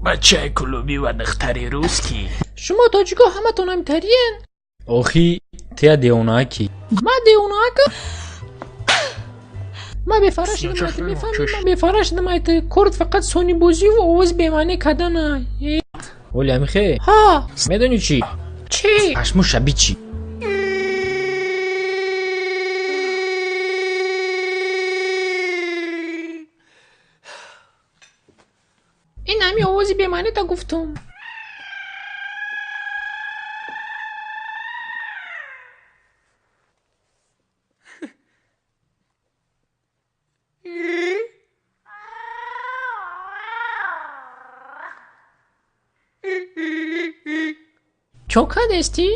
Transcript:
Бачаи кулубӣ ва духтари русский. Шумо тоҷико ҳаматон ҳамтариен. Охи, тия девонаакӣ. Ма девонаака? Ма бефара шудам, айта мефаҳмӣ, ма бефара шудам, айта корт фақат сонибозиву овози бемаъне кардана. Оли амихе? Ҳа. Медонӣ чӣ? Чӣ? Пашмуша бичи. Ин ҳами овози бемаънета гуфтум. Чо кардестӣ?